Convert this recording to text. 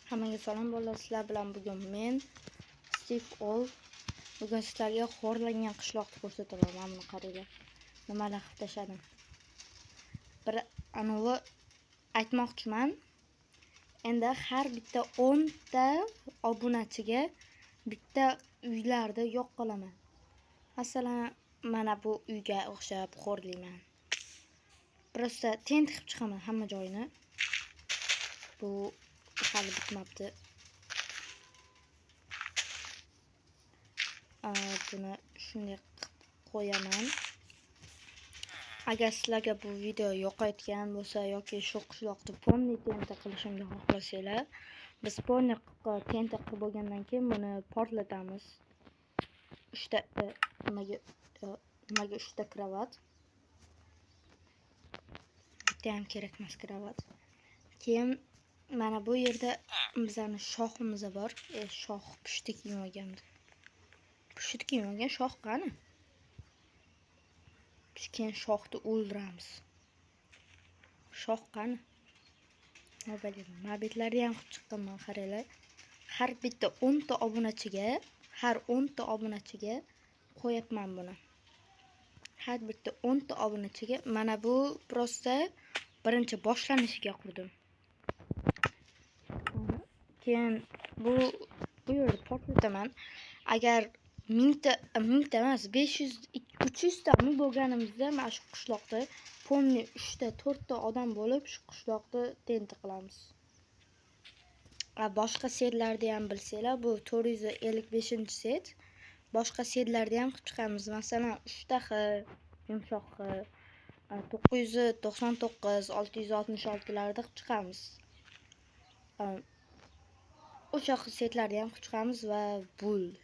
Hammaga salom bolalar, sizlar bilan bugun men Steve Ol. Bugun sizlarga xo'rlangan qishloqni ko'rsataman. Mana buni qaranglar. Nimalar qilib tashladim. Bir anavi aytmoqchiman. Endi har bitta 10 ta obunachiga bitta uylarda yo'q qilaman. Masalan, mana bu uyga o'xshab xo'rlayman. Просто TNT qilib chiqaman hamma joyini. Bu hali bitmabdi. Buni shunday qilib qo'yaman. Agar sizlarga bu video yoqayotgan bo'lsa yoki shu qishloqni polniy TNT qilishimni xohlasanglar, biz polniy TNT qilib bo'lgandan keyin buni portlatamiz. Uchta nimaga uchta kravat? Bitta ham kerak emas kravat. Keyin mana bu yerda bizani shoximiz bor. Shox pushti kiyim olgandi. Pushti kiyim olgan shox qani? Biz keyin shoxni o'ldiramiz. Shox qani? Mabetlarni ham qilib chiqqanman, qaranglar. Har bitta 10 ta obunachiga, har 10 ta obunachiga qo'yapman buni. Har bitta 10 ta obunachiga mana bu просто birinchi boshlanishiga qurdim. Keyin bu yerda portlataman. Agar mingta emas, 500, 300 tami bo'lganimizda mana shu qishloqda polniy 3 ta, 4 ta odam bo'lib shu qishloqni TNT qilamiz. Boshqa setlarni ham bilsanglar, bu 455-set. Boshqa setlarni ham qilib chiqamiz. Masalan, 3 ta x, yumshoq x, 999, 666 larda qilib chiqamiz. O'sha setlarni ham qilib chiqamiz va bo'ldi.